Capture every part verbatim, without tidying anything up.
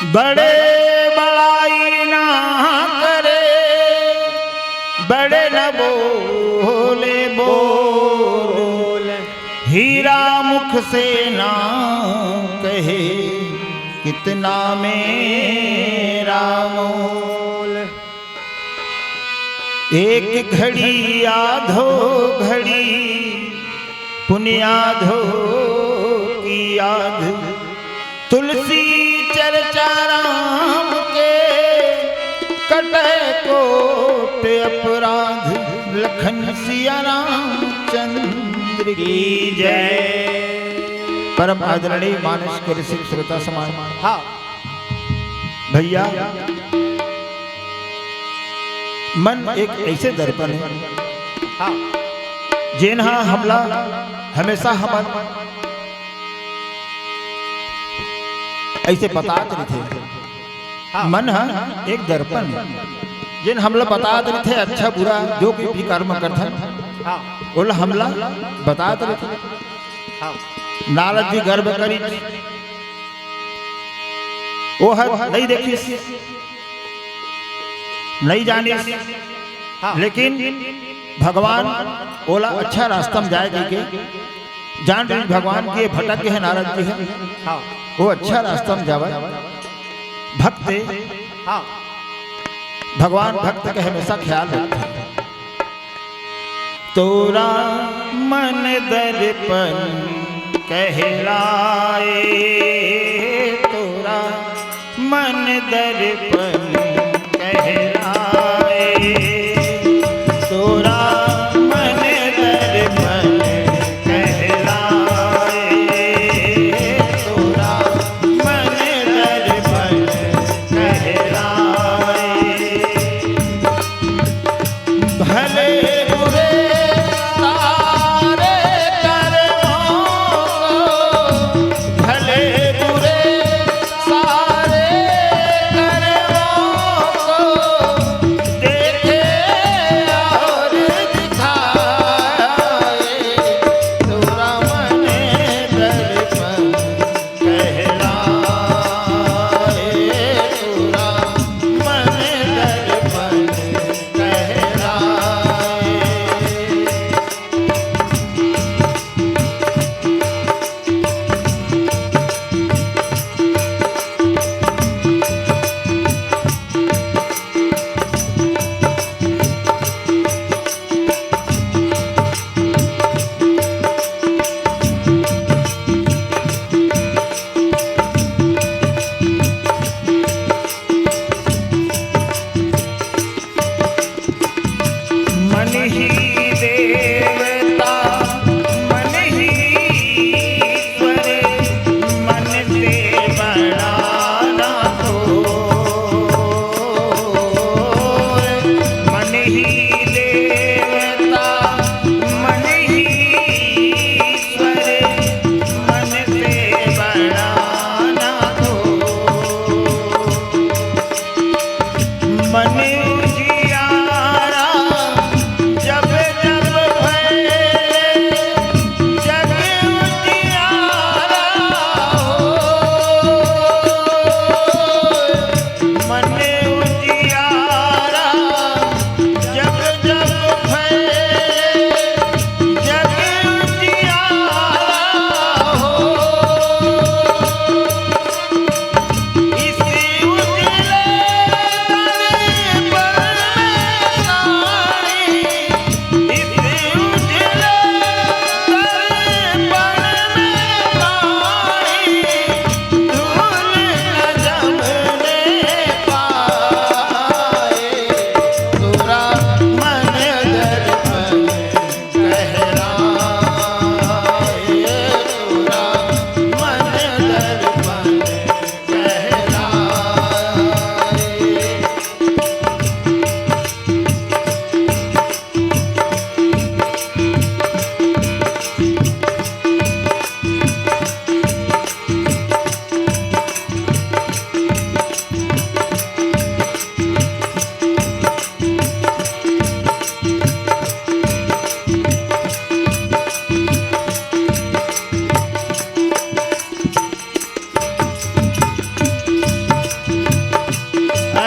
बड़े बड़ाई ना करे, बड़े न बोले बोल। हीरा मुख से ना कहे, कितना मेरा मोल। एक घड़ी आधो घड़ी पुनियाधो की याद, तुलसी चर्चा राम के, कटे कोट अपराध। लखन सिया रामचंद्र की जय। परम आदरणीय मानस के रसिक श्रोता समाज, हाँ। भैया, मन एक ऐसे दर्पण है, हाँ। जेन हा हमला हमेशा हमन ऐसे बतात रहिथे। हाँ। मन हा एक दर्पण है, जेन हमला बतात रहिथे, अच्छा बुरा जो कोई भी कर्म करथन, हाँ। ओला हमला बतात रहिथे। हाँ। नारद जी गर्भ करिस, ओह नहीं देखिस, नहीं जानिस, हाँ। लेकिन भगवान ओला अच्छा रास्ता में जाए कहिके जान रहिस, भगवान के भटक गए हैं नारद जी है, हाँ। वो अच्छा रास्ता में जावे। भक्त, हाँ। भगवान भक्त के हमेशा ख्याल रखथे। तोरा मन दर्पण कहलाए, तोरा मन दर्पण कहलाए, तोरा मन दर्पण कहलाए, तोरा मन दर्पण कहलाए। भले बुरे सारे कर्मों को, भले बुरे सारे कर्मों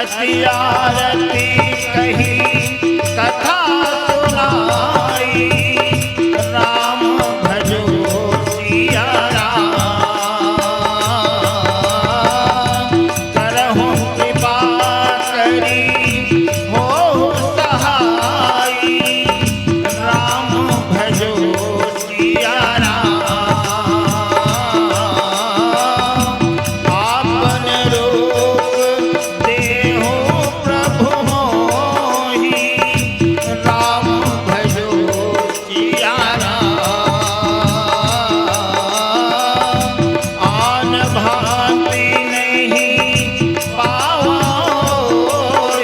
आरती कही कथा सुनाई, राम भजो सिया राम। करहु कृपा करी हो सहाई, राम भजो सिया राम। आपन रूप देहु प्रभु मोहि, राम भजो सिया राम। आन भांति नहीं पावो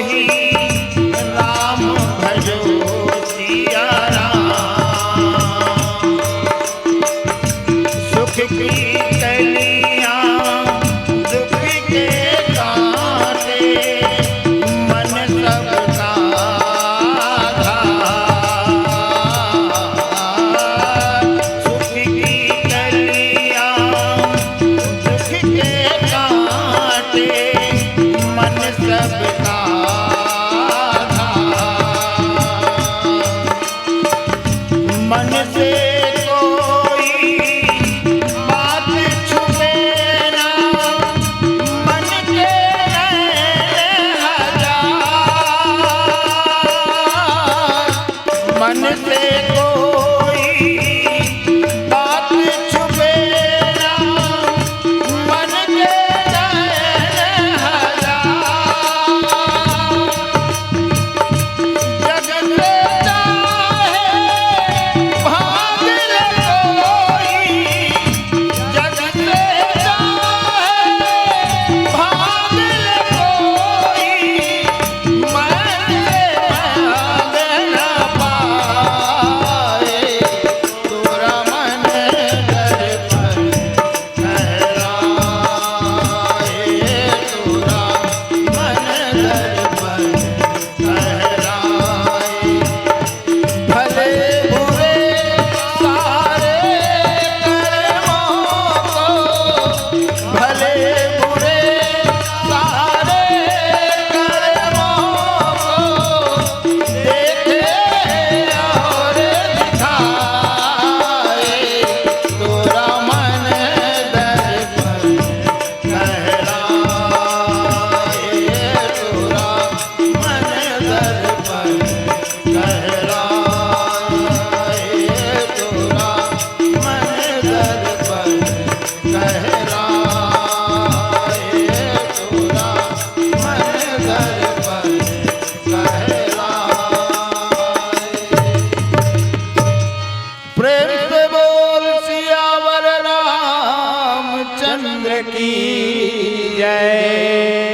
ही, राम भजो सिया राम। सुख की कलियां दुख के काटे, मन सबका आधार। सुख की कलियां दुख के काटे, मन सबका आधार। मन से कोई बात छुपे ना, मन के नैन हजार। मन से कोई बात छुपे ना, मन के नैन हजार। जग से चाहे भाग ले कोई, जग से चाहे भाग ले कोई, मन से भाग न पाए। तोरा मन दर्पण ठहराए, तोरा मन दर्पण ठहराए। भले बुरे सारे कर्मों को, भले बुरे सारे कर्मों को देखे और दिखाए, तोरा मन दर्पण ठहराए, तोरा मन दर्पण ठहराए, तोरा मन दर्पण ठहराए, तोरा मन दर्पण ठहराए। प्रेम से बोल सियावर रामचंद्र की जय।